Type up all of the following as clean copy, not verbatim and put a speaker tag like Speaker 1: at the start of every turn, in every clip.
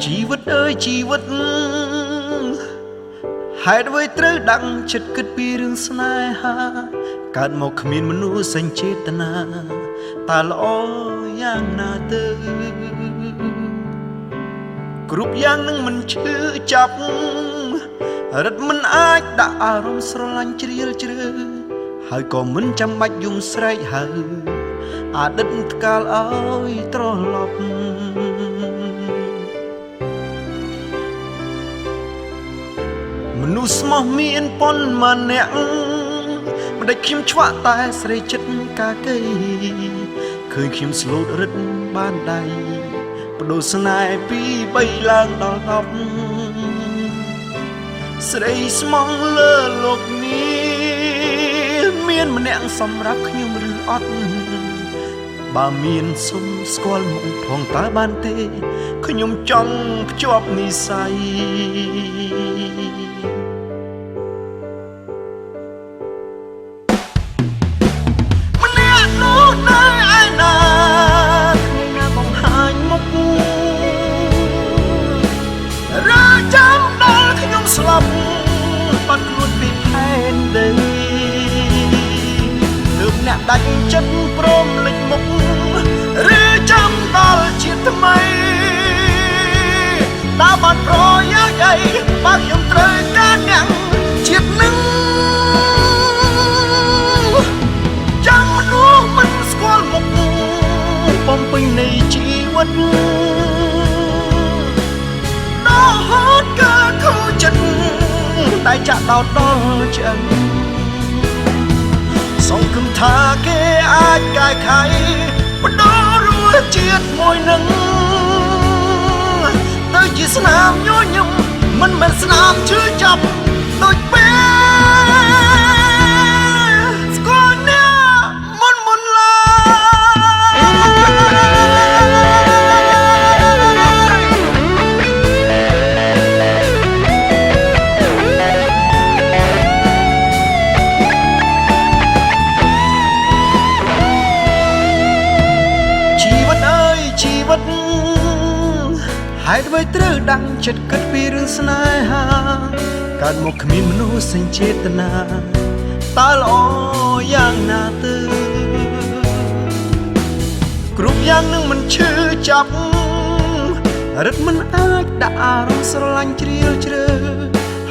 Speaker 1: ជីវិតអើយជីវិតហេតុអ្វីត្រូវដឹងចិត្តគិតពីរឿងស្នេហាកើតមកគ្មានមនុស្សសញ្ចេតនាតើល្អយ៉ាងណាទៅគ្រប់យ៉ាងនឹងមិនឈឺចាប់រិតមិនអាចដាក់អារម្មណ៍ស្រឡាញ់ជ្រៀលជ្រៅហើយក៏មិនចាំបាច់យំស្រែកហៅអតីតកាលឲ្យត្រឡប់មនុស្សស្មោះមានប៉ុន្មានអ្នកមិនដេចខ្ញុំឆ្វាក់តែស្រីចិត្តកាកីឃើញខ្ញុំស្លូតរិតបានដៃបដូរស្នេហ៍ពី3ឡើងដល់10ស្រីស្មងលើលោកនេះមានម្នាក់សម្រាប់ខ្ញុំឬអត់បើមានសុំស្គាល់មុខផងតើបានទេខ្ញុំចង់ភ្ជាប់និស័យម្នាក់នោះនៅឯណាគ្មានណាបង្ហាញមុខរចាំដល់ខ្ញុំស្លាប់បាត់ខ្លួនពីផែនដីទើបអ្នកដាច់ចិត្តព្រមលេចមុខឬចាំដល់ជាតិថ្មីតើបានប្រយោជន៍អីបើខ្ញុំត្រូវការអ្នកជាតិនឹងចាំមនុស្សមិនស្គាល់មុខបំពេញនៃជីវិតដល់ហត់កើខូចចិត្តតែចាក់ដោតដល់ឆ្អឹងសង្ឃឹមថាគេអាចកែខៃបដូររសជាតិមួយនឹងទៅជាស្នាមញញឹមមិនមែនស្នាមឈឺចាប់ដូចពេលស្គាល់អ្នកមុនមុនឡើយជីវិតអើយជីវិតហេតុអ្វីត្រូវដឹងចិត្តគិតពីរឿងស្នេហាកើតមកគ្មានមនុស្សសញ្ចេតនាតើល្អយ៉ាងណាទៅគ្រប់យ៉ាងនឹងមិនឈឺចាប់រិតមិនអាចដាក់អារម្មណ៍ស្រឡាញ់ជ្រៀលជ្រៅ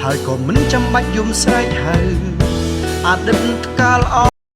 Speaker 1: ហើយក៏មិនចាំបាច់យំស្រែកហៅអតីតកាល